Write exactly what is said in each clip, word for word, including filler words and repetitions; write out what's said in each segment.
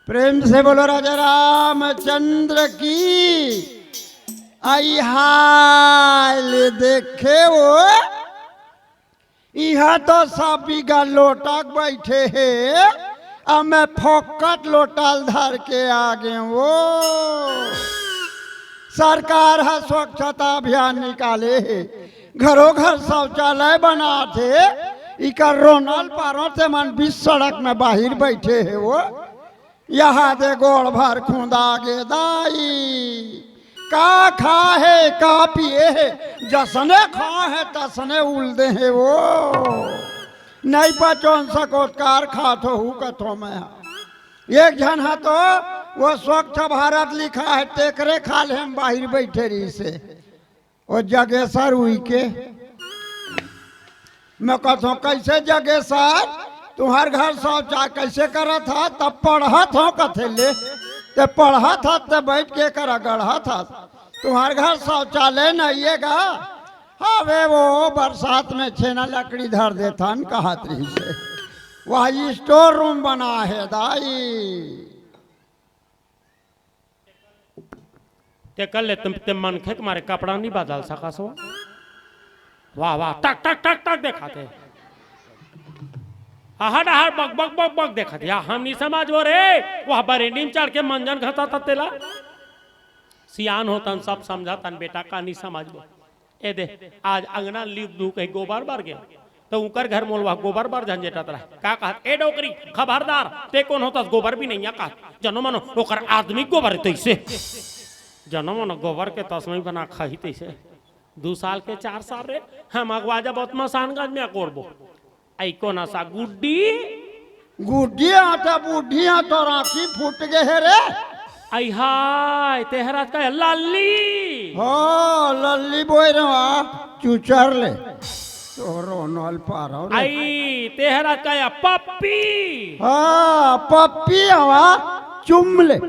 प्रेम से बोलो राजा रामचंद्र की। आई हाल देखे वो, इहाँ तो सब बिगर लोटा के बइठे हे, अउ मैं फोकट लोटा ल धर के आ गे वो। सरकार ह स्वच्छता अभियान निकाले हे, घरो घर शौचालय बनात हे, इकर रोनल पारो ते मन बीच सड़क में बाहिर बइठे हे वो। यहाँ दे गोड़ भर खुंदा गे दाई, का खा हे, का पिए हे, जसने खा हे, तसने उल दे हे वो। नहीं पचोन सकोत कार खात हो, हूँ कथो मैं हा। एक झन हा तो वो स्वच्छ भारत लिखा हे, तेकरे खा ले हम बाहिर बइठे रहिसे। ओ जगेसर उइके। मैं कहत हूँ, "कइसे जगेसर? तुँहर घर शौचा कइसे करत हा?" "तब पढ़त हूँ," कथे ले। "ते पढ़त हा, ते बइठ के करा गढ़त हा। तुँहर घर शौचालय नइ हे गा?" "हवे वो, बरसात में छेना लकड़ी धर देथन," कहत रहिसे। वह स्टोर रूम बना हे दाई। ते कर ले, तुम, ते मनखे के मारे कपड़ा नहीं बदल सकस हो। वाह, वाह, टक, टक, टक, टक देखाथे। आहा, डहार बक, बक, बक, बक देखाथे। या हम नहीं समझबो रे। वह बरेंडी में चढ़ के मंजन घसा था तेला। सियान होतन, सब समझतन बेटा, का नहीं समझबो। ए दे, आज अंगना लीप दू कहीं गोबर बर गे, तो उकर घर मोलवा गोबर बर झंझेटत रहे। का कहत, "ए डोकरी, खबरदार, ते कोन होतस गोबर भी नहीं कहत।" जनो मनो ओकर आदमी गोबर तइसे। जनो मनो गोबर के तस्मई बना खाही तइसे। दू साल के चार साल रे, हम अगवा जब ओतमा सानगंज में अकोरबो। आई कोन असा गुड्डी? गुड्डी आटा बुढ़िया तो राखी फूट गे हे रे। आई हाय, तेहरा का लल्ली। हो, लल्ली बोय रे आप, चुचर ले। तो रोनल पारो रे। आई तेहरा का या पप्पी। हाँ, पप्पी हवा, चुम ले।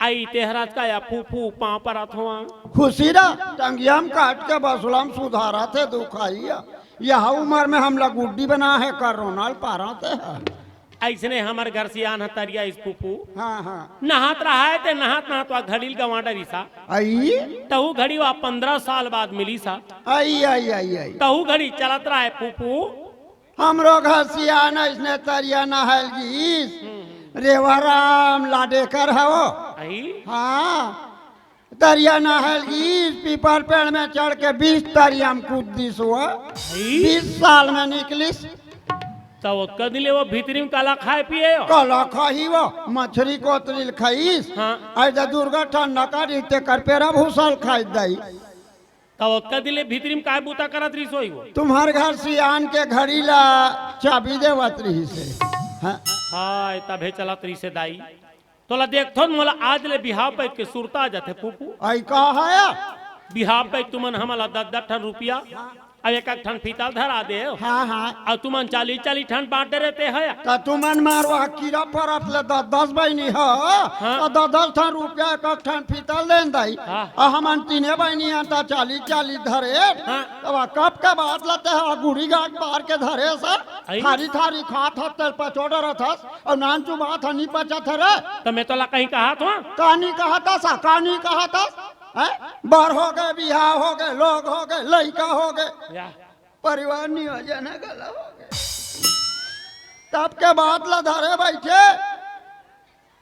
आई तेहरा का या फूफू, पाँव परत हों। खुशी रा, टंगिया म काट के बसुला म सुधारत हे दुखाइया। यह उमर में हमला गुड्डी बना हे कर रोनल पारत हे। अइसने हमर घर सियान ह तरिया इस फूफू। हाँ, हाँ। नहात रहा हे ते नहात नहात वा घड़ी ल गंवा डरिस हा। आई? तहू घड़ी वा पंद्रह साल बाद मिलिस हा। आई, आई, आई, आई। तहू घड़ी चलत रहा हे फूफू। हमरो घर सियान अइसने तरिया नहायल गिस। हम्म। रेवा राम लाडेकर हवो। अही? हाँ। तरिया नहायल गिस, पीपर पेड़ में चढ़ के बीस तरिया में कूद दिस वो। अही? बीस साल में निकलिस। त ओतका दिन ले वो भीतरी में काला खाए पिए हो? काला खाही वो, मछरी कोतरी ल खाइस। हाँ। अइ द दुर्गा ठंडा का रीते कर पेरा भूसा ल खाई दई। तब ओतका दिन ले भीतरी में काय बूता करत रहिस होही वो? तुम्हर घर सियान के घड़ी ला चाबी देवत रहिस हे। हाँ। हाय, तभे चलत रहिस हे दाई। तोला देखथों, मोला आज ले बिहाव पइत के सुरता आ जाथे, फूफू। अई का हे? बिहाव पइत तुमन हमला दस दस ठन रुपया, अब एक एक ठन फीता ल धरा देव। हाँ, हाँ। अउ तुमन चालीस चालीस ठन बांट डरे ते हे। त तुमन मारवा कीरा परत ले दस दस बहिनी ह, हाँ। त दस दस ठन रुपया एक एक ठन फीता ल देन दाई। हाँ। अउ हमन तीने बहिनी हन त चालीस चालीस धरे। हाँ। त वा कब के बात ल ते ह गुड़ी गांठ बार के धरे स। अई। थारी थारी खात हस, तेल पचो डरत हस, अउ नान चुबात ह, नी पचत हे रे। त मैं तोला कहीं कहत हों? का नी कहत हस, का नी कहत हस? हैं? बर हो गे, बिहाव हो गे, लोग हो गे, लइका हो गे। या। परिवार नियोजन हे, गला हो गे। तब के बात ल धरे बइठे।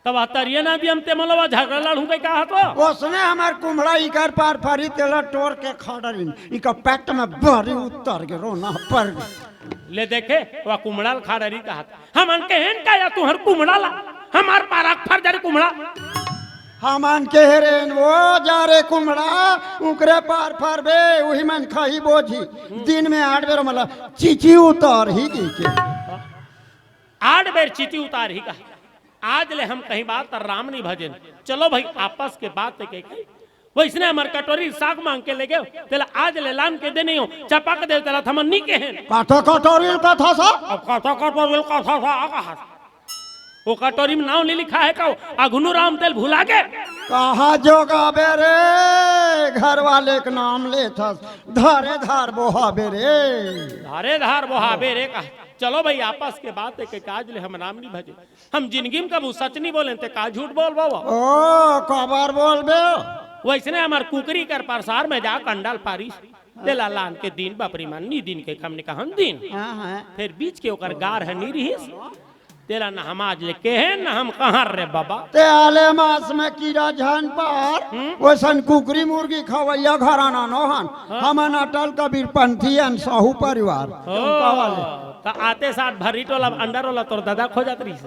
तब आ तरिया ना दियम ते मोला वा झगड़ा लड़हूं कहि कहत हो? ओसने हमर कुम्हड़ा इकर पार फरी तेला टोर के खा डरिन। इकर पेट में बरी उतर गे, रोना पर गे। ले देखे, वा कुम्हड़ा ल खा डरी कहत। हमन के हेन का या तुहर कुम्हड़ा ला? हमार पारा फर जा रे कुम्हड़ा। हमन के हेरेन वो जा रे कुम्हड़ा, उकरे पार फरबे, उही मन खाही बोझी। दिन में आठ बेर मला चीची उतारही कहिके। आठ बेर चीची उतारही का? आज ले हम कहीं बात त राम नहीं भजेन। चलो भाई, आपस के बात ते कही। वइसने हमर कटोरी साग मांग के ले गेव, तेला आज ले लान के दे नहीं हो, चपक दे तेला थमन नहीं कहेन। काठा कटोरी ल कथा सा? अब काठा कटोरी ल कथा सा, आ कहा सा? वो कटोरी में नाव नहीं लिखा हे का? अघनू राम तेल भुला गे? कहा जोगाबे रे, घर वाले के नाम लेथस, धारे धार बोहाबे रे। धारे धार बोहाबे रे कहा। चलो भाई, आपस के बात हे, के काज ले हम राम नहीं भजे। हम जिंदगी में कभू सच नहीं बोलेन, ते का झूठ बोलबो? ओ, काबर बोलबे? वैसने हमर कुकरी कर परसार में जा कंडल पारिस, तेला लान के दिन बपरी मन नी दिन के कम ने कहन दिन। हाँ, हाँ। फिर बीच के ओकर गार ह नी रिहिस, तेला न हम आज ले केहेन, न हम कहन रे बाबा। ते आले मास में कीरा झन पर, हम्म। वैसन कुकरी मुर्गी खवैया घराना नोहन। हाँ। हमन अटल कबीर पंथी अन साहू परिवार। ओ, चौंका वाले। त आते साथ भर्री टोला, अंडा रोला तोर दादा खोजत रहिस।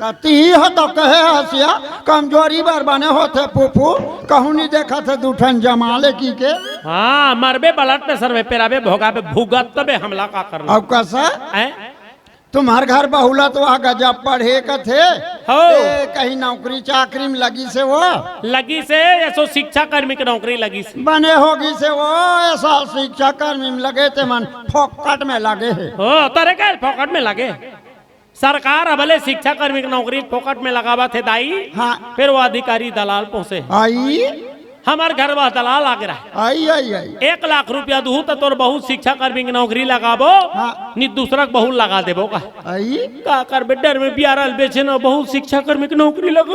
त तिही ह तो कहे हसिया, कमजोरी बर बने होथे फूफू, कहूँ नहीं देखत हे दू ठन जमा ले की के। हाँ, मरबे blood pressure में, पेराबे भोगाबे, भुगत तबे हमला का करना। अब कसा? हैं? तुम्हर घर बहुला तो वह गजब पढ़े कथे। हो। ए, कहीं नौकरी चाकरी में लगिस हे वो? लगिस हे, एसो शिक्षा कर्मी के नौकरी लगिस हे। बने होगिस हे वो, एसो शिक्षा कर्मी में लगे ते मन फोकट में लगे हे। हो, तोरे का फोकट में लगे? सरकार अब ले शिक्षा कर्मी के नौकरी फोकट में लगावत हे दाई। हाँ। फिर वो अधिकारी दलाल पोसे। आई? हमर घर वह दलाल आगे रहा। आई, आई, आई। एक लाख रुपया दूहू त तोर बहू शिक्षा कर्मी के नौकरी लगाबो, हाँ। नी दूसरा के बहू लगा देबो का। आई? का करबे, डर में बियारल बेचे न बहू शिक्षा कर्मी के नौकरी लगा।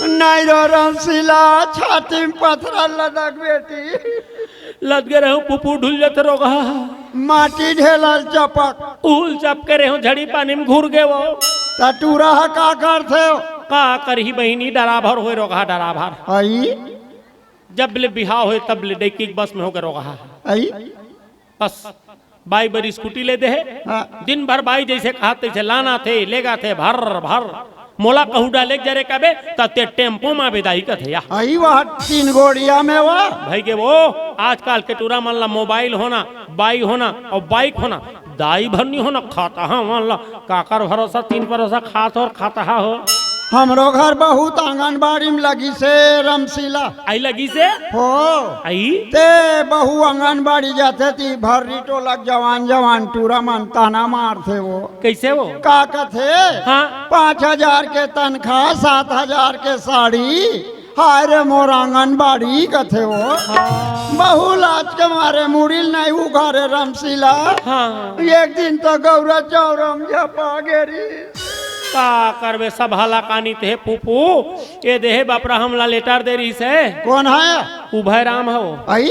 नहीं रो रामशीला, छाती में पथरा लदक बेटी। लद गे रहूं, फूफू ढुल जत रोगहा। माटी ढेलल चपक। उहुल चपके रहूं, झड़ी पानी में घुर गे वो। त टूरा ह का करथे? का करही बहिनी, डराभर होय रोगहा, डराभर। आई? जब ले बिहाव होय, तब ले डैकी के बस में होगे रोगहा। आई? बस, बाई बर स्कूटी ले दे हे। हाँ। दिन भर बाई जैसे कहा तैसे लाना थे, लेगा थे, भर भर। मोला कहूँ डाले के जरे कबे, त ते टेम्पो में बेदाई कथे या। आई वह तीन गोड़िया में वह। भाई के वो, आजकल के टूरा मन ला मोबाइल होना, बाई होना और बाइक होना। दाई भर नहीं होना, खाता हा मन ला। काकर भरोसा, तीन भरोसा खात हो और खाता हा हो। हमरो घर बहुत आंगनबाड़ी में लगिस हे रमशीला। आई लगिस हे? हो। आई? ते बहू आंगनबाड़ी जाथे ती भर्री टोला के जवान जवान टूरा मन ताना मारथे वो। कैसे वो? का कथे? हाँ। पाँच हजार के तनखा, सात हजार के साड़ी, हाय रे मोर आंगनबाड़ी कथे वो। हाँ। बहू लाज के मारे मुड़ी ल नहीं उघारे रमशीला। हाँ। एक दिन तो गौरा चौरा म झपा गे रिहिस। का करबे, सब हलाकानी ते फूफू। ए देहे बपरा हमला लेटर दे रिहिस हे। कोन हे? उभय राम हो। आई?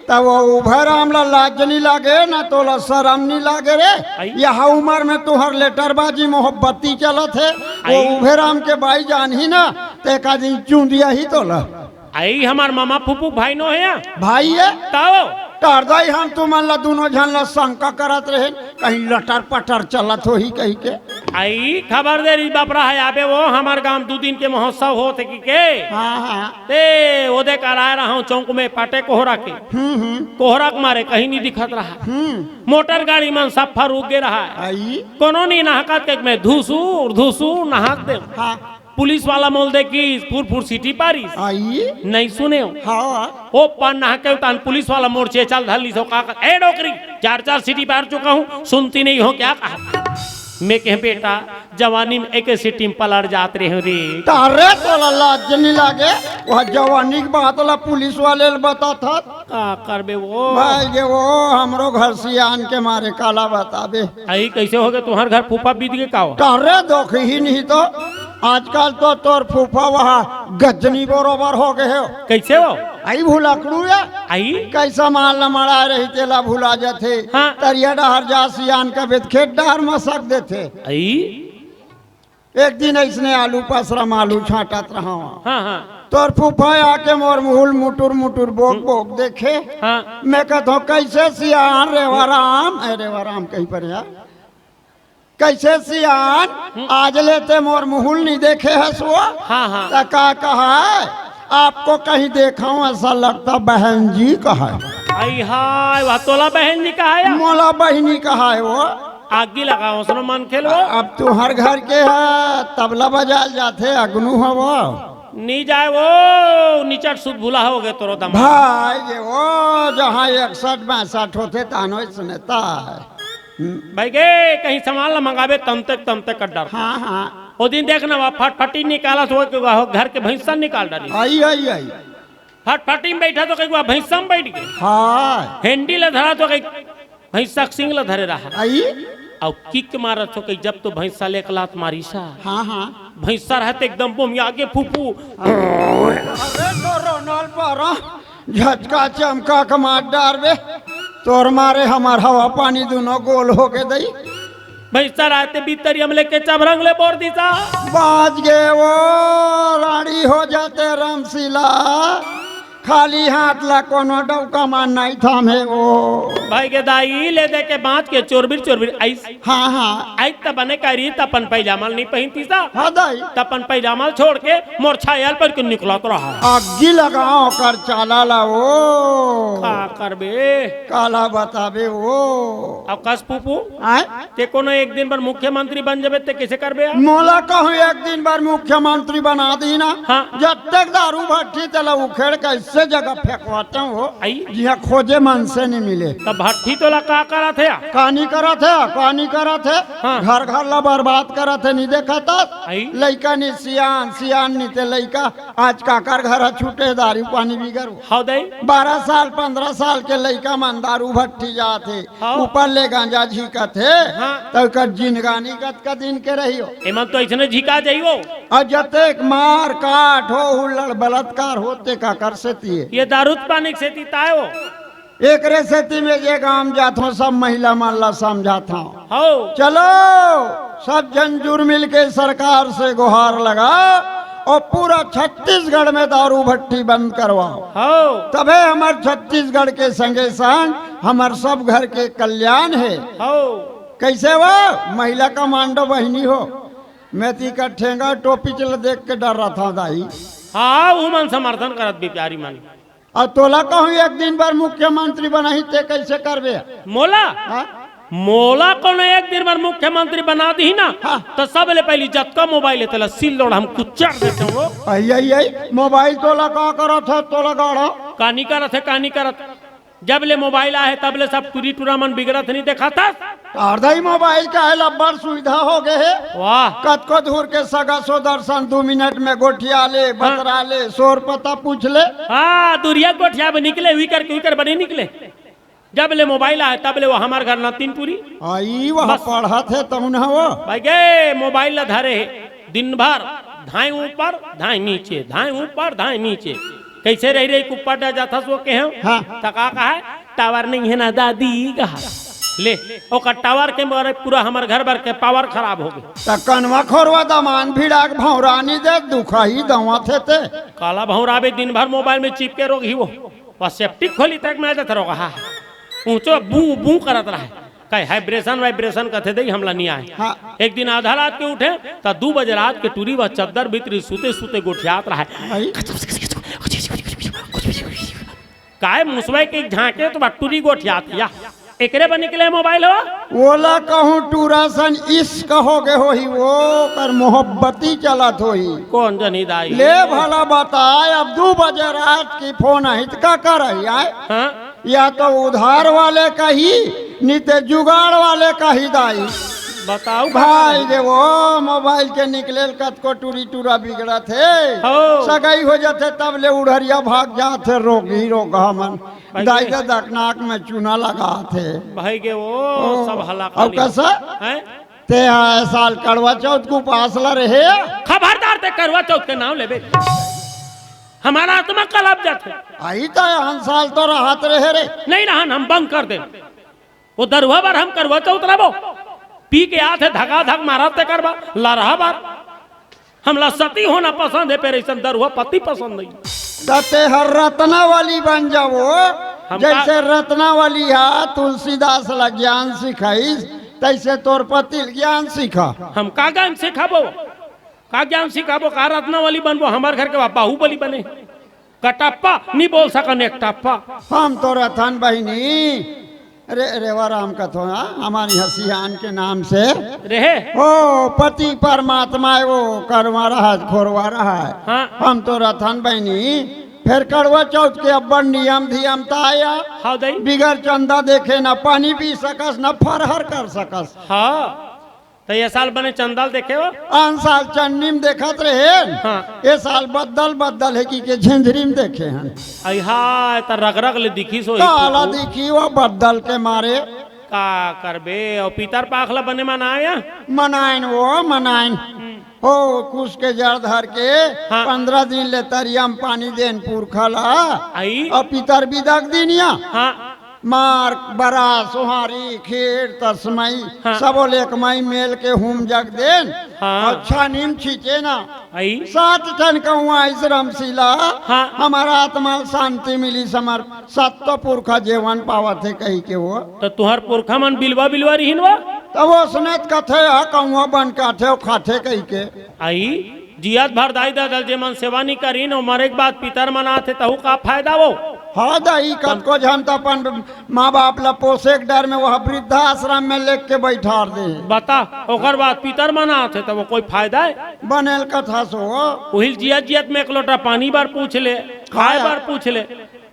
त वो उभय राम ला लाज नी लागे, ना तोला शरम नी लागे रे। आई? यह उमर में तुहर लेटरबाजी मोहब्बती चलत हे। वो आई? उभय राम के बाई जानही ना, ते का दिन चूंदिया ही तोला। आई हमर मामा फूफू भाई नो हे या? भाई हे? ताओ? टरदाई हम तुमन ला दुनो झन ला शंका करत रहे, कहीं लटर पटर चलत होही कही के। आई खबर दे रिहिस बपरा हे, आबे वो हमर गांव दू दिन के महोत्सव होत हे कि के? हाँ, हाँ। ते ओदे कराए रहूं चौक में पाटे कोहरा के। हम्म, हम्म। कोहरा के मारे कहीं नहीं दिखत रहा। हम्म। मोटर गाड़ी मन सब फर रुक गे रहा। आई? कोनो नहीं नहकत के मैं धुसुर, धुसुर नहक दे। हाँ। पुलिस वाला मोल दे कि फुर फुर सीटी पारिस। आई? नहीं सुने हो। हाँ। ओ पान नहा के उतान पुलिस वाला मोर चेचल धर ली सो का कर, "ए डोकरी, चार चार सीटी पार चुका हूँ, सुनती नहीं हो क्या?" कहा। मैं कहे, "बेटा, जवानी में एक सीटी में पलट जात रहे हो रे।" तारे तोला लाज नहीं लागे, वह जवानी की बात ला पुलिस वाले ले बता था। का करबे वो? भाई गे वो, हमरो घर सियान के मारे काला बताबे। आई कैसे हो गए तुम्हारे घर फूफा बीत गए का हो? तारे दोख ही नहीं तो। आजकल तो तोर फूफा वहाँ गजनी बरोबर हो गए हो। कैसे हो? आई भुलकड़ू या? आई? कैसा माल न मड़ा रही तेला भुला जाथे। हाँ। तरिया डहर जा सियान का बेद खेत डहर मसक देथे। आई? एक दिन ऐसने आलू पसरा में आलू छांटत रहा। हाँ, हाँ। तोर फूफा आके मोर मुहुल मुटुर मुटुर बोक बोक देखे। हाँ। मैं कहत हूँ, "कैसे सियान रेवाराम?" ए रेवाराम कहीं पर यार। "कैसे सियान, हम्म। आज ले ते मोर मुहुल नहीं देखे हस वो?" हाँ, हाँ। त का कहा है, "आपको कहीं देखा हूँ, ऐसा लगता बहन जी कहा है।" आई हाय, वह तोला बहन जी कहा या? मोला बहिनी कहा है वो। आगी लगाओ, सुनो मन खेल वो। अब तुहर घर के है, तबला बजाल जाथे, अगनू है वो। नी जाए वो, निचट सुध भूला हो गए तोरो दम। भाई ये वो, जहाँ इकसठ बासठ होथे, तानो सुनता है। हम्म। भाई गे, कहीं सामान ला मंगाबे, तमते, तमते कर डर। हाँ, हाँ। वो दिन देखना, वहाँ फटफटी निकाला, तो वो, वो घर के भैंसा निकाल डाली। आई, आई, आई। फटफटी में बैठा तो कहीं वहाँ भैंसा में बैठ गई। हाँ। हैंडल ला धरा तो कहीं भैंसा के सींग ला धरे रहा। आई? अउ किक मारत हो कही, जब तो भैंसा ले एक लात मारिस। हाँ, हाँ। भैंसा रहत एकदम बोमिया के फूफू। अरे तो रोनल पर झटका चमका के मार डारबे। तोर मारे हमर हवा पानी दुनो गोल हो गे दई। भैंसा रहते भीतरी हमले के चबरंग ले बोर दिसा। बाज गे वो, राड़ी हो जाते रमसीला। खाली हाथ ला कोनो डौका मान नहीं थामे वो। भाई के दाई ले दे के बाँच के चोरबिर चोरबिर आइस। हाँ, हाँ। आइस त बने करी त अपन पैजामा ल नहीं पहिनती सा। हाँ दाई। त अपन पैजामा ल छोड़ के मोर छाया ल पहिर के निकलत रहा। अग्गी लगाओ कर चाला ला वो। का करबे? काला बताबे वो। अब कस फूफू? आय? ते कोनो एक दिन बर मुख्यमंत्री बन जबे ते कइसे करबे यार? मोला कहूँ एक दिन बर मुख्यमंत्री बना दी ना, हाँ। जब तक दारू भट्टी तेला उखेड़ के ऐसे जगह फेंकवाते हो, आई? जिहाँ खोजे मन से नहीं मिले। तब भट्टी तोला का करत हे? का नहीं करत हे, का नहीं करत हे? हाँ। घर घर ला बर्बाद करत हे, नहीं देखत हस? आई? लइका नहीं सियान, सियान नहीं ते लइका। आज काकर घर ह छूटे दारू पानी बिगर हो। हाँ दाई। बारह साल, पन्द्रह साल के लइका मन दारू भट्टी जात हे। हाँ। ऊपर ले गांजा झींकत हे, हाँ। त ओकर जिनगानी कतका दिन के रही हो? एमन तो अइसने झिका जाई हो। अउ जतेक मार काट हो, हुल्लड़ बलात्कार होते काकर सेती हे? ये दारू पानी के सेती ताय हो। एकरे सेती में जे गांव जात हो, सब महिला मन ला समझात हो। हौ। चलो, सब झन जुर मिल के सरकार से गुहार लगा अउ पूरा छत्तीसगढ़ में दारू भट्टी बंद करवाओ। हौ। तभे हमर छत्तीसगढ़ के संगे संग हमर सब घर के कल्याण हे। हौ। कइसे हो महिला कमांडो बहिनी हो? मैं ती का ठेंगा टोपी चला देख के डर रहा था दाई। हाँ, वो मन समर्थन करत बिचारी मन। अउ तोला कहूँ एक दिन बर मुख्यमंत्री बनाही ते कइसे करबे? मोला? हाँ? मोला कोनो एक दिन बर मुख्यमंत्री बना दिही ना, हाँ। त सबले पहिली जतका मोबाइल हे तेला सिल लोड़ हम कुचर देते हो। आई, आई, आई, मोबाइल तोला का करत हे, तोला गाड़ा? का नहीं करत हे, का नहीं करत? जब ले मोबाइल आहे तब ले सब टूरी टूरा मन बिगड़त नहीं देखातस? अरे दाई मोबाइल के आए ले अब्बड़ सुविधा हो गे हे। वाह। कतको दूर के सगा सोदर सन दू मिनट में गोठिया ले, हाँ। बतरा ले, सोर पता पूछ ले। हाँ, दूरिया गोठिया में निकले, उइकर के उइकर बने निकले। जब ले मोबाइल आए, तब ले वो हमर घर नतिन टूरी। आई, वह बस। पढ़त हे तउन ह वो। भाई गे, मोबाइल ला धरे हे, दिन भर धाए ऊपर, धाए नीचे, धाए ऊपर, धाए नीचे। कइसे रहि रहि के ऊपर डर जाथस वो कहे? हाँ। त का कहा? टावर नहीं हे ना दादी कहा। ले, ओकर टावर के मारे पूरा हमर घर भर के पावर खराब हो गे। त कनवा खोरवा दमान भिड़ा के भौंरा नहीं दे, दुखा ही दवा थे ते। काला भौंराबे दिन भर मोबाइल में चिपके रोग ही वो। वह सेप्टिक खोली तक में आ जात रहो, हाँ। ऊंचो बू बू करत रहे। कहे हाइब्रेशन वाइब्रेशन कथे दई हमला नहीं आए। हाँ। एक दिन आधा रात के उठे, त दू बजे रात के टूरी वह चद्दर भीतरी सूते सूते गोठियात रहे। भाई। काय मुसवे के झांके त बा टूरी गोठियात या। एकरे बर निकले मोबाइल हो? ओला कहूँ टूरा सन इश्क हो गे होही, वो कर मोहब्बती चलत होही। कौन जनी दाई? ले भला बताए, अब दू बजे रात की फोन आही त का करही आए? हाँ? या तो उधार वाले कही, नहीं ते जुगाड़ वाले कही दाई। बताओ भाई गे वो मोबाइल के निकले कतको टूरी टूरा बिगड़त हे। हो। सगाई हो जाथे तब ले उढ़रिया भाग जाथे, रोगी रोगहा मन। भाई दाई गे। ददक नाक में चूना लगात हे। भाई गे वो ओ, सब हला अब खाली। कइसे? हैं? ते हा ए साल करवा चौथ के उपास ला रहे। खबरदार ते करवा चौथ के नाम लेबे। हमर आत्मा कलप जाथे। आई त हन साल तो रहत रहे रे। नहीं रहन, हम बंद कर दे। वो दरुहा बर हम करवा चौथ रहिबो। पी के आथे धका धक मारत ते करवा, लरहा बर। हमला सती होना पसंद हे, फेर अइसन दरुहा पति पसंद नहीं। त ते हर रत्नावली बन जाबो। हम का जइसे रत्नावली हा तुलसीदास ला ज्ञान सिखाइस, तइसे तोर पति ल ज्ञान सिखा। हम का ज्ञान सिखाबो? का ज्ञान सिखाबो? का रत्नावली बनबो? हमर घर के बा-, बाहुबली बने। कटप्पा, नहीं बोल सकन एक टप्पा। हम तो रथन बहिनी, रे, रेवा राम कथो, हाँ, हमर इहाँ सियान के नाम से। रहे। ओ, पति परमात्मा हे, वो करवा रहा है, खोरवा रहा है। हाँ। हम तो रथन बहिनी, फेर करवा चौथ के अब्बड़ नियम धियम त आया। हाँ, दाई। बिगर चंदा देखे न पानी पी सकस, न फरहर कर सकस। हाँ। त ये साल बने चंदा ल देखे हो? आन साल चन्नी में देखत रहे। हाँ। ये साल बद्दल बद्दल हे कि के झंझरी में देखे हन। आई हाय, त रग रग ले दिखिस हो काला पूरा। दिखी वो बद्दल के मारे। का करबे, अउ पितर पाख ला बने मनाया? मनाइन वो, मनाइन। हो, कुस के जड़ धर के हाँ। पंद्रह दिन ले तरिया म पानी देन पुरखा ला। आई? अउ पितर बिदा के दिन या। हाँ। मार, बरा, सोहारी, खेर, तसमई, हाँ। सबो लेकमई मेल के हूम जग देन। हाँ। अच्छा नीम छींचे ना। आई? सात ठन कहूँ आइस रमसीला, हाँ। हमर आत्मा ल शांति मिलिस, हमर सत्तो पुरखा जेवन पावत हे कहिके वो। त तुंहर पुरखा मन बिलवा बिलवा रिहिन वा? त वो सुनत कथे ह, कहूँ बन के आथे, खाथे कहिके। आई, जियत भर दाई ददा ल जेमन सेवा नी करिन, ओ मरे के बाद पितर मनाथे, तहू का फायदा वो? हाँ दाई, कतको झन त अपन माँ बाप ला पोसे के डर में वो वृद्धाश्रम में लेग के बइठार दे। बता, ओकर बाद पितर मनाथे, त वो कोई फायदा हे? बनेल कथा सो। उहिल जियत जियत में एक लोटा पानी बर पूछ ले, खाय हाँ। बर पूछ ले,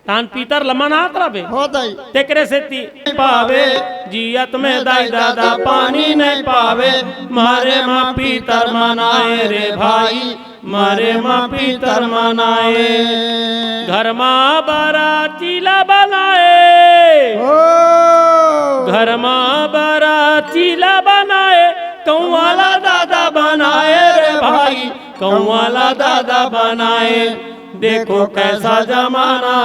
तहान पितर ल मनात रबे। हो दाई। तेकरे सेती पावे, जियत में दाई ददा पानी नहीं पावे, मरे म पितर मनाए रे भाई, मरे म पितर मनाए। घर म बराती ला बनाए, ओ। घर म बराती ला बनाए, कौआ ला ददा बनाए रे भाई, कौआ ला ददा बनाए। देखो कैसा जमाना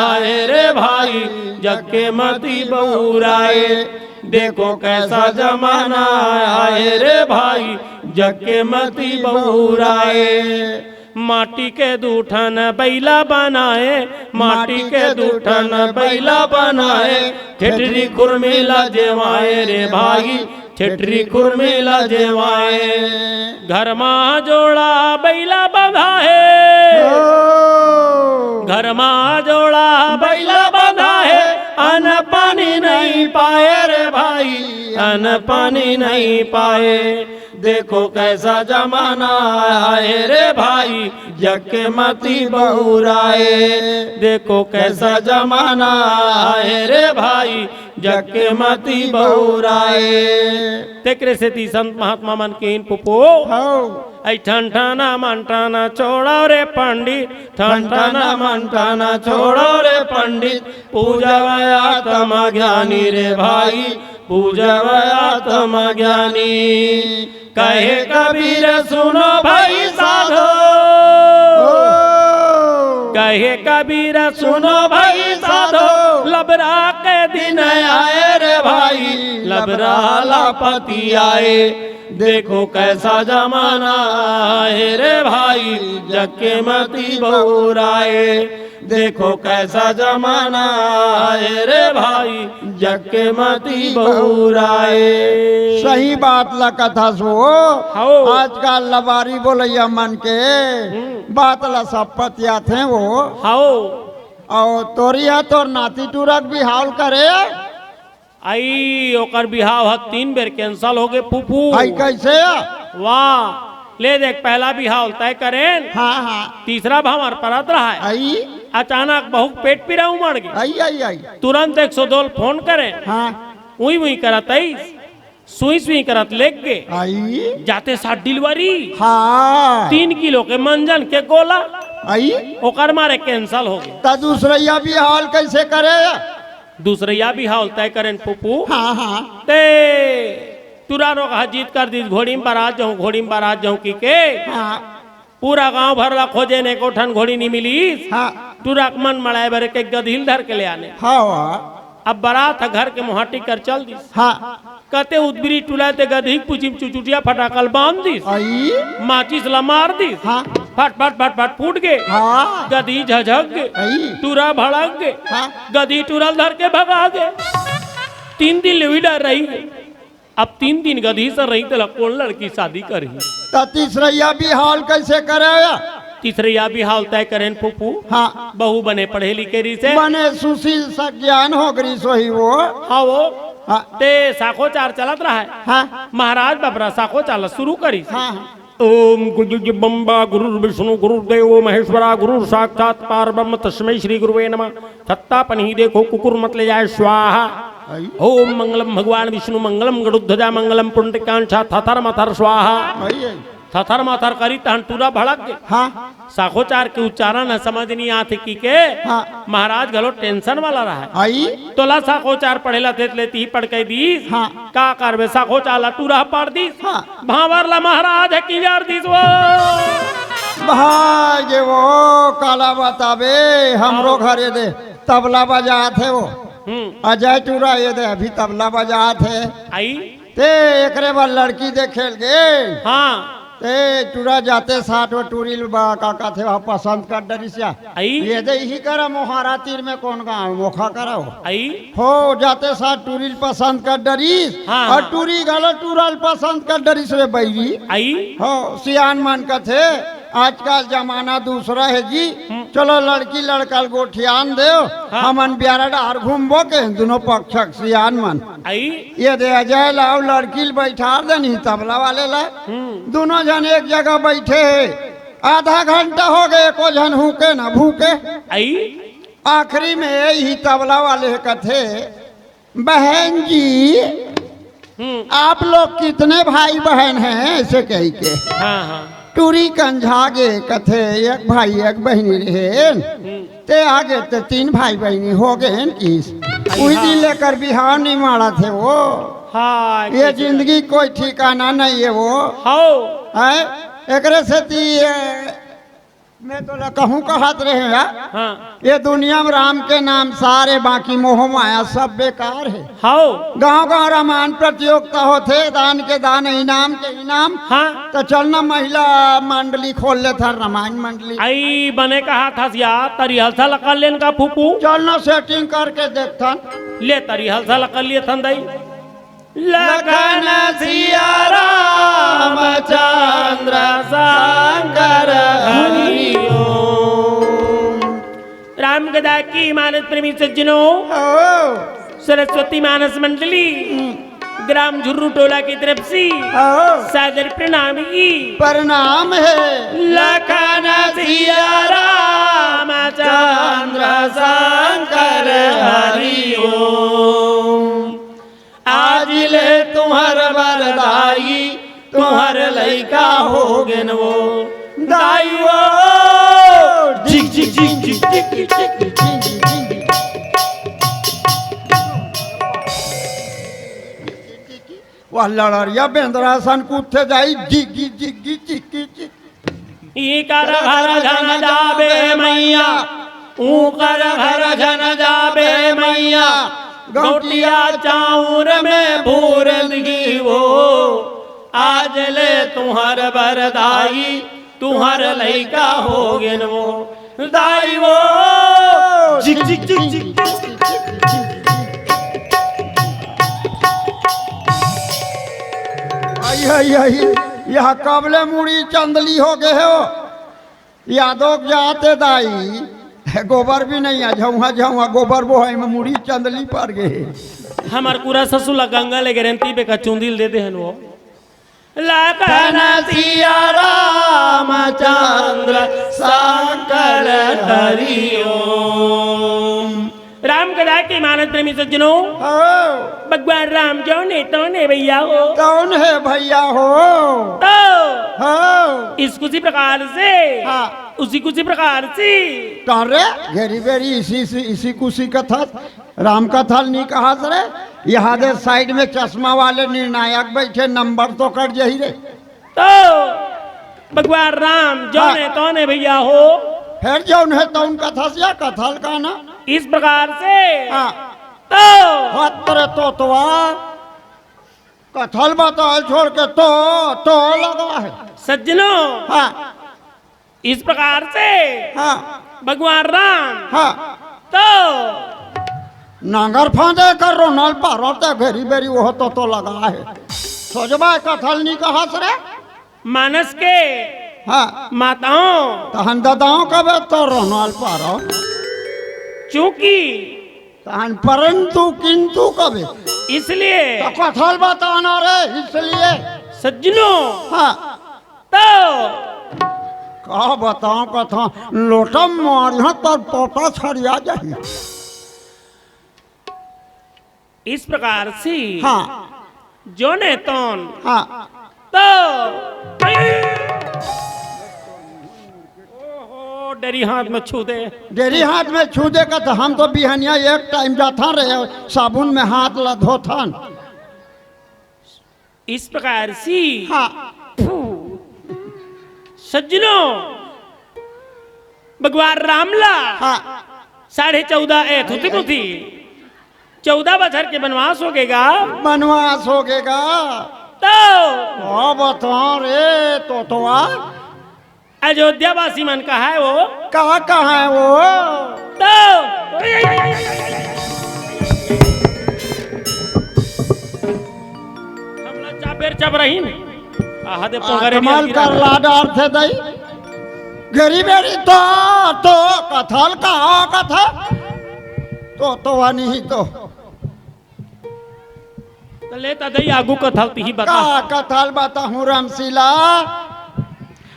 आए रे भाई, जग के मती बउराए। देखो कैसा जमाना आए रे भाई, जग के मती बउराए। माटी के दू ठन बइला बनाए, माटी के दू ठन बइला बनाए, ठेठरी खुरमी ला जेवाए रे भाई, ठेठरी खुरमी ला जेवाए। घर मा जोड़ा बइला बंधा हे, ओ। घर मा जोड़ा बइला बंधा हे, अन्न पानी नहीं पाए रे भाई, अन्न पानी नहीं पाए। देखो कैसा जमाना आए रे भाई, जग के मती बउराए। देखो कैसा जमाना आए रे भाई, जग के मती बउराए। तेकरे सेती संत महात्मा मन कहिन पुपू, हौ। ऐ ठन ठना मन ठना छोड़ो रे पंडित, ठन ठना मन ठना छोड़ो रे पंडित, पूजव आत्मा ज्ञानी रे भाई, पूजव आत्मा ज्ञानी। कहे कबीर सुनो भाई साधो, ओ। कहे कबीर सुनो भाई साधो, लबरा के दिन आए रे भाई, लबरा ला पती आए। देखो कैसा जमाना आए रे भाई, जग के मती बउराए। देखो कैसा जमाना आए रे भाई, जग के मती बउराए। सही बात ला कथा सो। हौ। आजकल लबारी बोलैया मन के हम्म। बात ला सब पतियाथे वो। हौ। अउ तोर इहाँ तोर नाती टूरा के बिहाव ल करे? आई, ओकर बिहाव ह तीन बेर cancel होगे पुपू। आई, कैसे? वाह, ले देख, पहला बिहाव ल तय करेन। हाँ, हाँ। तीसरा भांवर परत रहय। आई। अचानक बहू के पेट पीरा उमड़ गे। आई, आई, आई। तुरंत एक सौ दो ल फोन करेन। हाँ। उई उई करत आइस, सुई सुई करत लेग गे। आई। जाते साथ delivery। हाँ। तीन किलो के मंजन के गोला। आई। ओकर मारे cancel होगे। त दूसरइया बिहाव ल कैसे करे? दूसरइया बिहाव ल तय करेन पुपू। हाँ, हाँ। ते टूरा रोगहा जिद कर दिस, घोड़ी म बरात जाहूँ, घोड़ी म बरात जाहूँ कहिके। हाँ। पूरा गांव भर ला खोजेन, एको ठन घोड़ी नी मिलिस। हाँ। टूरा के मन मड़ाए बर एक गदही ल धर के ले आनेन। हाँ, हाँ। अब बरात ह घर के मुहाटी कर चल दिस। हाँ। कते उदबिरी टूरा ते गदही के पूछी म चुचुटिया फटाका ल बांध दिस। आई। माचिस ला मार दिस। हाँ। फट, फट, फट, फट फूट गे। हाँ। गदही झझक गे। आई। टूरा भड़क गे। हाँ। गदही टूरा ल धर के भगा गे। तीन दिन ले उही डर रही गे। अब तीन दिन गदही संग रही, तेला कोन लड़की शादी करही? त तीसरइया बिहाव ल कैसे करे? तीसरइया बिहाव ल तय करेन पुपू। हाँ। बहू बने पढ़े लिखे रहिसे। बने सुशील सज्ञान होगे रहिस होही वो। हाँ वो। हाँ। ते साखोचार चलत रहय। हाँ। महाराज बबरा साखोचार ल शुरू करिस। हाँ, हाँ। ओम गुरुर्ब्रह्मा गुरुर्विष्णु गुरुर्देवो महेश्वरा गुरुर्साक्षात् परब्रह्म तस्मै श्री गुरुवे नमः। छत्ता पनही देखो कुकुर मत ले जाए स्वाहा। आई। ओम मंगलम भगवान विष्णु मंगलम गरुध्वजा मंगलम पुंडरीकांक्षा थथर मथर स्वाहा। आई, आई। थथर मथर करी तहन टूरा भड़क गे। हाँ। साखोचार के उच्चारण ह समझ नहीं आथे कि के। हाँ। महाराज घलो tension वाला रहय। आई। तोला साखोचार पढ़े ला देत ले तिही पढ़ के दीस। हाँ। का करबे, साखोचार ला टूरा पार दीस। हाँ। भांवर ला महाराज ह किंजर दीस वो। भाई गे वो, काला बताबे, हमरो हाँ। घर ये दे तबला बजात हे वो। हम्म। अजय टूरा ये दे अभी तबला बजात हे। आई। ते एकरे बर लड़की देखे ल गे। हाँ। ते टूरा जाते साथ वो टूरी ल बा-, का कथे, वहाँ पसंद कर डरिस या। आई। ये दे इही करा मोहारा तीर में कोन गाँव, मोखा करा वो। आई। हो, जाते साथ टूरी ल पसंद कर डरिस। हाँ, और हाँ। टूरी घलो टूरा ल पसंद कर डरिस रे बैरी। आई। हो, सियान मन कथे, आजकल जमाना दूसरा हे जी। हम्म। चलो लड़की लड़का ल गोठियान देव, हाँ। हमन बियारा डहर घूमबो के दुनों पक्ष के सियान मन। आई। ये दे अजय ला अउ लड़की ल बैठार देनी तबला वाले ला। हम्म। दुनों झन एक जगह बैठे हे, आधा घंटा हो गे, एको झन हुके न भूके। आई। आखिरी में यही तबला वाले कथे, बहन जी, हम्म। आप लोग कितने भाई बहन हैं? ऐसे कहि के। हाँ, हाँ। टूरी कंझा गे कथे, एक भाई एक बहिनी रहेन। हम्म। ते आगे ते तीन भाई बहिनी हो गेन किस। आई उही हाँ। दिन लेकर बिहाव नहीं माड़ा थे वो। हाँ, ये जिंदगी कोई ठिकाना नहीं है वो। हाँ। है? एकरे सेती ये मैं तोला कहूँ कहत रहे यार। हाँ। ये दुनिया में राम के नाम सारे, बाकी मोह माया सब बेकार हे। हाव। गांव गांव रामायण प्रतियोगिता होथे, दान के दान, इनाम के इनाम। हाँ। त चल ना महिला मंडली खोल लेथन, रामायण मंडली। आई बने कहाथस यार, त rehearsal कर लेन का फूफू? चल ना setting करके देखथन। ले त rehearsal कर लेथन दाई। लखन सिया राम चंद्र शंकर हरि ओम। राम गदा की मानस प्रेमी सज्जनों, हो। सरस्वती मानस मंडली, हम्म। ग्राम झुर्रू टोला की तरफ से हो। सादर प्रणाम ही। प्रणाम हे। लखन सिया राम चंद्र शंकर हरि ओम। आज ले तुंहर बर दाई, तुंहर लइका हो गेन वो। दाई वो, झिक, झिक, झिक, झिक। वह लड़रिया बेंदरा सन कूदथे जाई, झिक, झिक, झिक, झिक, झिक। इकर घर झन जाबे मइया, उकर घर झन जाबे मइया, गौटिया चाउर में भूर दिही वो। आज ले तुंहर बर दाई, तुंहर लइका हो गेन वो, दाई वो। झिक, झिक, झिक, झिक। आई, आई, आई, यह कब ले मुड़ी चंदली हो गे हो? यादव के जात हे दाई, गोबर भी नहीं हे, झउहा झउहा गोबर बोहाई में मुड़ी चंदली पर गे हे। हमर पूरा ससुर ला गंगा ले गारंटी बेका चुंदी ल दे दे हन वो। लखन सिया राम चंद्र शंकर हरि ओम। राम गदा के मानस प्रेमी सज्जनों, हो। भगवान राम जौन हे तौन हे भइया हो। तौन हे भइया हो। तो हो। इस कुसी प्रकार से, हाँ। उसी कुसी प्रकार से। अरे, घेरी बेरी इसी, इसी, इसी कुसी कथा, राम कथा ल नी कहस रे। यहाँ दे side में चश्मा वाले निर्णायक बैठे, नंबर तो कट जाही रे। तो भगवान राम जौन हाँ। हे तौन हे भइया हो। फेर जौन हे तौन कथस या कथा ल कहना। इस प्रकार से। हाँ। तो हत रे तोतवा, कथा ल बताए ल छोड़ के तो, तो लगा हे। सज्जनों। हाँ। इस प्रकार से हाँ। भगवान राम हाँ। तो नांगर फांदे कर रोनल पारो ते घेरी बेरी वो तो, तो लगा हे। सोजबा कथा ल नी कहस रे। मानस के हाँ। माताओं। तहन ददाओं कबे तो रोनल पारो। चूंकि तहन परंतु किंतु कबे। इसलिए तो कथा ल बताना रे, इसलिए। सज्जनों। हाँ। तो का बताओं कथा, लोटा मारिहा तोर पोटा छरिया जाही। इस प्रकार से हाँ। जौन हे तौन हाँ। तो डेरी हाथ में छू दे। डेरी हाथ में छू दे का तो हम तो बिहनिया एक टाइम जाथन रे, साबुन में हाथ ला धोथन। इस प्रकार से हाँ। सज्जनों, भगवान राम ला हाँ। साढ़े चौदह ए थुथी मुथी चौदह बछर के बनवास होगे गा। बनवास होगे गा। तो हाँ, बता रे, तो तो आ। अयोध्या वासी मन कहाँ हे वो? कहाँ, कहाँ हे वो? तो हमला चापेर चप रही न। आहा दे पोंगरे आत्मल नियर कर गिरा। ला डारथे दई। गरीबेरी तो, तो कथल कहाँ कथा? तो, तो वनी ही तो। त ले त दई आगू कथा ल तिही बता। का कथा ल बताहूँ रामशीला?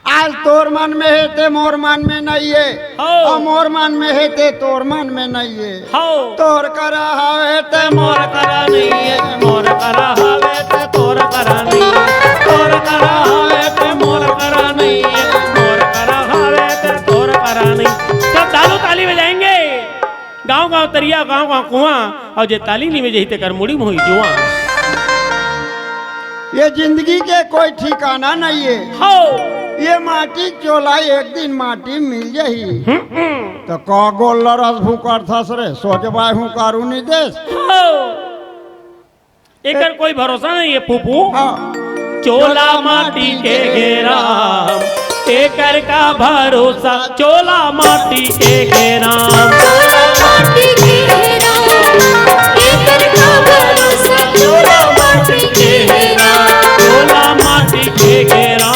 आज तोर मन में हे ते मोर मन में नइये। हौ। अउ मोर मन में हे ते तोर मन में नइये। हौ। तोर करा हवे ते मोर करा नइये, मोर करा हवे ते तोर करा नइये, तोर करा हवे ते मोर करा नइये, मोर करा हवे ते तोर करा नइये। सब तालू ताली बजाएंगे। गांव गांव तरिया, गांव गांव कुआं, अउ जे ताली नइ बजाही तेकर मुड़ी मुही जुआं। ये जिंदगी के कोई ठिकाना नइये। हौ। ये माटी चोला एक दिन माटी मिल जाही। हम्म। त का गोल्लर अस भुंकरथस रे, सोजबाय हुंकारू निदेस। हौ। एकर कोई भरोसा नइये फूफू। हाँ। चोला माटी के घेरा, एकर का भरोसा, चोला माटी के घेरा। चोला माटी के घेरा, एकर का भरोसा, चोला माटी के घेरा। चोला माटी के घेरा,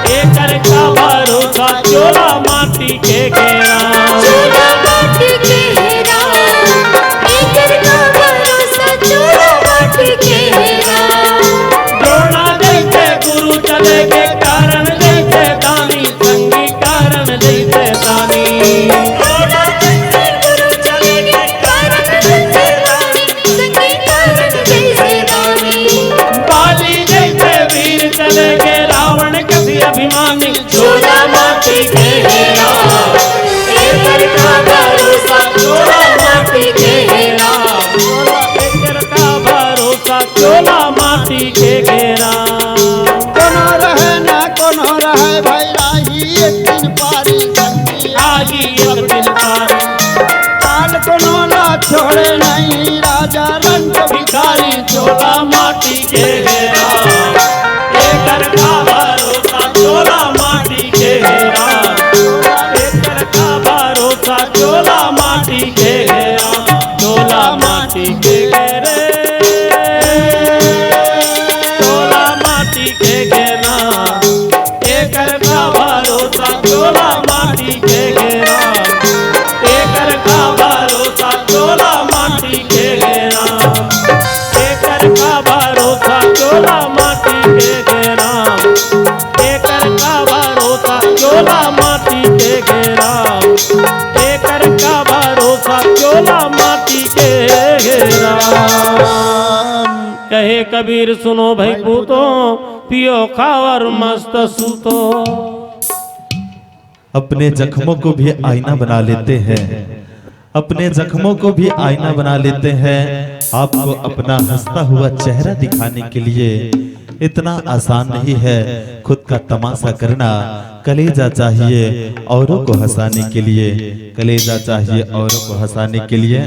एकर का भरोसा, चोला माटी के घेरा। चोला माटी के घेरा, एकर का भरोसा, चोला माटी के घेरा। द्रोणा जइसे गुरु चले के कारण जइसे दानी, संगी कारण जइसे दानी। द्रोणा जइसे गुरु चले के कारण जइसे दानी, संगी कारण जइसे दानी। बाली जइसे वीर चले के रावण कसी अभिमानी। चोला माटी के घेरा, एकर का भरोसा, चोला माटी के घेरा। एकर का भरोसा, चोला माटी के घेरा। कोनो रहे ना कोनो रहे भाई, आही एक दिन पारी संगी, आही एक दिन पारी। काल कोनो ला छोड़े नहीं राजा रंग भिखारी। चोला माटी के घेरा, एकर का भरोसा, चोला माटी के घेरा। एकर का भरोसा, चोला माटी के घेरा। चोला माटी के घेरे, चोला माटी के घेरा। एकर का भरोसा, चोला माटी के घेरा। एकर का भरोसा, चोला माटी के घेरा। एकर का भरोसा, चोला माटी के घेरा। एकर का भरोसा, चोला माटी के घेरा। एकर का भरोसा, चोला माटी के घेरा। कहे कबीर सुनो भाई पूतों, पियो खाओ और मस्त सूतो। अपने जख्मों को भी आईना बना लेते हैं, अपने जख्मों को भी आईना बना लेते हैं। आपको अपना हंसता हुआ चेहरा दिखाने के लिए इतना आसान नहीं है खुद का तमाशा करना। कलेजा चाहिए औरों को हंसाने के लिए, कलेजा चाहिए औरों को हंसाने के लिए।